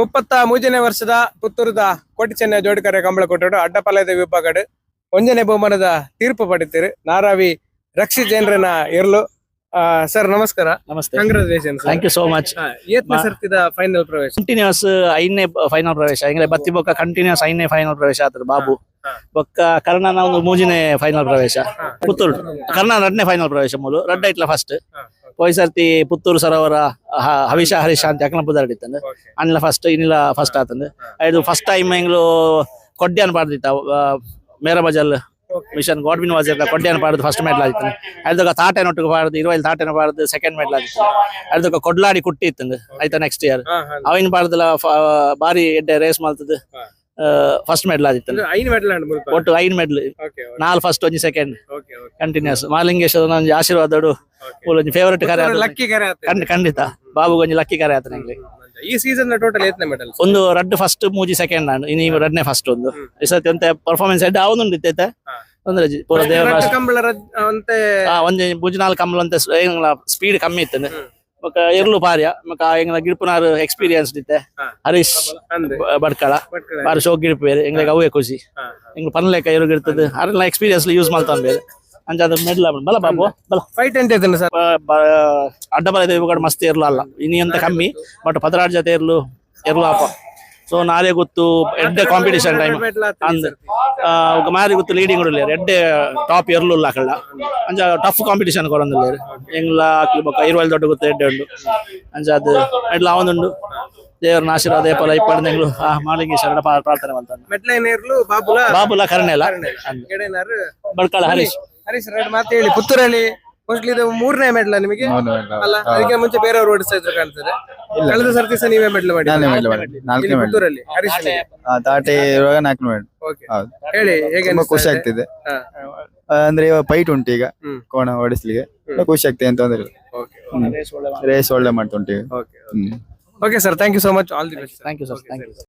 33ನೇ ವರ್ಷದ ಪುತ್ತೂರುದ ಕೋಟಿ ಚೆನ್ನಯ ಜೋಡಿಕರೆ ಕಂಬಳ ಕೊಟ್ಟರು ಅಡ್ಡಪಾಳ್ಯದ ವಿಭಾಗಡ್ ಒಂಜನೇ ಬಹುಮಾನದ ತೀರ್ಪು ಪಡಿತೀರಿ ನಾರಾವಿ ರಕ್ಷಿತ್ ಜೈನ್ರನ ಇರ್ಲು. ಸರ್, ನಮಸ್ಕಾರ. ನಮಸ್ತೆ. Congratulation. Thank you so much. ಏತ್ನ ಸರ್ತಿದ ಫೈನಲ್ ಪ್ರವೇಶ? ಕಂಟಿನ್ಯೂಸ್ ಐದನೇ ಫೈನಲ್ ಪ್ರವೇಶ. ಎಂಗ್ಲೆ ಬತ್ತಿ ಬೊಕ್ಕ ಕಂಟಿನ್ಯೂಸ್ ಐದನೇ ಫೈನಲ್ ಪ್ರವೇಶ ಆತದ ಬಾಬು. ಬೊಕ್ಕ ಕರ್ಣನ ಒಂದು ಮೂಜಿನೇ ಫೈನಲ್ ಪ್ರವೇಶ. ಪುತ್ತೂರು ಕರ್ಣ ರಡ್ನೇ ಫೈನಲ್ ಪ್ರವೇಶ ಮೂಲು ರಡ್ಡ ಇಟ್ಲ ಫಸ್ಟ್. ಪೋಯ್ ಸರ್ತಿ ಪುತ್ತೂರು ಸರೋವರ ಹವಿಶ ಹರೀಶ ಅಂತ ಅಕ್ನ ಪುದಾರ್ ಇತ್ತಂದು. ಅನಿಲ ಫಸ್ಟ್, ಇನ್ನಿಲ ಫಸ್ಟ್ ಆತಂದು. ಐದು ಫಸ್ಟ್ ಟೈಮ್ ಎಂಗ್ಲು ಕೊಡ್ಯಾನ್ ಪಾಡ್ದಿತ್ತ, ಮೇರ ಬಜಲ್ ಮಿಷನ್ ಗಾಡ್ವಿನ್ ವಾಜರ್ ಕೊಡ್ಯಾನ್ ಪಾಡ್ದು ಫಸ್ಟ್ ಮೆಡಲ್ ಆಗಿತ್ತು. ಐದೊಕ ತಾಟೆನ ಒಟ್ಟಿಗೆ ಪಾಡ್ದು, ಇರುವೈಲ್ ತಾಟೆನ ಪಾಡ್ದು ಸೆಕೆಂಡ್ ಮೆಡಲ್ ಆಗಿತ್ತು. ಐದೊಕ ಕೊಡ್ಲಾಡಿ ಕುಟ್ಟಿ ಇತ್ತಂದು ಆಯ್ತಾ. ನೆಕ್ಸ್ಟ್ ಇಯರ್ ಅವಿನ ಪಾಡ್ದಲ ಬಾರಿ ಎಡ್ಡೆ ರೇಸ್ ಮಲ್ತದ್ದು ಫಸ್ಟ್ ಮೆಡಲ್ ಆಗಿತ್ತು. ಐದು ಮೆಡಲ್ ಅಂಡ್ ಮುಲ್ಪ. ಒಟ್ಟು ಐದು ಮೆಡಲ್. ನಾಲ್ ಫಸ್ಟ್, ಒಂಜಿ ಸೆಕೆಂಡ್. ಕಂಟಿನ್ಯೂಸ್ ಮಹಾಲಿಂಗೇಶ್ವರನ ಒಂಜಿ ಆಶೀರ್ವಾದಡು ಒಂಜಿ ಫೇವರೆಟ್ ಕರೆ ಆತನ. ಲಕ್ಕಿ ಕರೆ ಆತ. ಖಂಡಿತ ಬಾಬು ಒಂಜಿ ಲಕ್ಕಿ ಕರೆ ಆತನ ಎಂಗ್ಲಿಗ್. ಈ ಸೀಸನ್ ಟೋಟಲ್ ಏತ್ನ ಮೆಡಲ್? ಒಂದು ರಡ್ಡ್ ಫಸ್ಟ್, ಮೂಜಿ ಸೆಕೆಂಡ್. ನಾನು ಇನಿ ರಡ್ನೇ ಫಸ್ಟ್ ಒಂದು. ಈ ಸರ್ತಿ ಒಂತೆ ಪರ್ಫಾರ್ಮೆನ್ಸ್ ಎಡ್ಡೆ ಆವೊಂದುಂಡು ಇತ್ತೈತೆ. ತೊಂದ್ರೆ ಇಜ್ಜಿ. ಪೂರ ದೇವರ ಕಂಬಳ ಅಂತೆ. ಒಂಜಿ ಮೂಜಿ ನಾಲ್ ಕಮ್ಮಲ ಅಂತೆ ಸ್ಪೀಡ್ ಕಮ್ಮಿ ಇತ್ತಂದು. ಬೊಕ ಎರ್ಲು ಪಾರ್ಯ ಬೊಕ ಎಂಗ್ಲ ಗಿಡ್ಪುನಾರ್ ಎಕ್ಸ್ಪೀರಿಯನ್ಸ್ ಇತ್ತೆ. ಹರೀಶ್ ಅಂದೆ. ಬಡ್ಕಳ. ಬಟ್ಕಳ. ಬಾರಿ ಶೋಕ್ ಗಿಡ್ಪುವೆರ್. ಎಂಗ್ಲೆಗ್ ಅವೇ ಖುಷಿ. ಎಂಗ್ಲು ಪನ್ಲೆಕ ಎರು ಗಿಡ್ತದೆ, ಅರೆಲ್ಲ ಎಕ್ಸ್ಪೀರಿಯನ್ಸ್ ಯೂಸ್ ಮಲ್ತೊಂದು ಬೇರೆ ಅಂಚಾದ ಮೆಡ್ಲ್ ಬಲ ಬಾಬು ಬಲ. ಫೈಟ್ ಎಂತ ಇದ್ದಾನೆ ಸರ್? ಅಡ್ಡ ಬಲ ಇವುಗಳು ಮಸ್ತ್ ಎರ್ಲು ಅಲ್ಲ, ಇನಿ ಅಂತ ಕಮ್ಮಿ, ಬಟ್ 16 ಜೊತೆ ಎರ್ಲು ಎರ್ಲು ಆಪ. ಸೊ ನಾಳೆ ಗೊತ್ತು ಎಡ್ಡೆ ಕಾಂಪಿಟಿಷನ್ ಟೈಮ್ ಅಂದ್ ఒక ಮಾರಿ ಗೊತ್ತು ಲೀಡಿಂಗ್ ಉಲ್ಲೇರ್, ಎಡ್ಡೆ ಟಾಪ್ ಎರ್ಲು ಉಲ್ಲ ಅಕಲ್ನ. ಅಂಚ ಟಫ್ ಕಾಂಪಿಟಿಷನ್ ಕೊರೊಂದುಲ್ಲೇರ್ ಎಂಗ್ಲ ಅಕ್ಲು. ಬೊಕ ಇರುವಲ್ ದೊಡ್ಡ ಗೊತ್ತು ಎಡ್ಡೆ ಉಂಡು. ಅಂಚ ಅದು ಎಡ್ಲ ಆವೊಂದುಂಡು. ದೇವರನ ಆಶೀರ್ವಾದ ಏಪಲ ಇಪ್ಪಡ್ ಎಂಗ್ಲು ಆ ಮಾಲಿಂಗೇಶ್ವರನ ಪ್ರಾರ್ಥನೆ ಮಲ್ತೊಂದು. ಮೆಟ್ಲೈನ್ ಬಾಬುಲ. ಬಾಬುಲ ಕರ್ಣೆಲ. ಗೆಡೆನಾರು. ಬಡ್ಕಳ ಹರೀಶ್. ಹರೀಶ್, ಎರಡು ಮಾತು ಹೇಳಿ. ಪುತ್ತೂರಲ್ಲಿ ಮೋಸ್ಟ್ಲಿ ಇದು ಮೂರನೇ ಮೆಡಲ್ ನಿಮಗೆ ಅಲ್ಲ? ಅದಕ್ಕೆ ಮುಂಚೆ ಬೇರೆಯವರು ಓಡಿಸ್ತಾ ಇದ್ರು ಕಾಣ್ತದೆ. ಕಳೆದ ಸರ್ತಿ ಸಹ ನೀವೇ ಮೆಡಲ್ ಮಾಡಿ. ನಾನೇ ಮೆಡಲ್ ಮಾಡಿ, ನಾಲ್ಕನೇ ಮೆಡಲ್. ಪುತ್ತೂರಲ್ಲಿ ಹರೀಶ್. ತಾಟೆ ಇರುವಾಗ ನಾಲ್ಕು ಮೆಡಲ್. ಹೌದು. ಹೇಳಿ, ಹೇಗೆ ತುಂಬಾ ಅನಿಸ್ತಾ ಖುಷಿ ಇದೆ? ಆಗ್ತಿದೆ. ಅಂದ್ರೆ ಇವಾಗ ಫೈಟ್ ಉಂಟು ಈಗ ಕೋಣ ಓಡಿಸ್ಲಿಕ್ಕೆ. ಖುಷಿ ಆಗ್ತದೆ ಅಂತ ತೊಂದ್ರೆ ಇಲ್ಲ. ರೇಸ್ ಒಳ್ಳೆ ಮಾಡ್ತಾ ಉಂಟು ಈಗ. Okay sir, thank you so much, all the best. Thank you sir, thank you.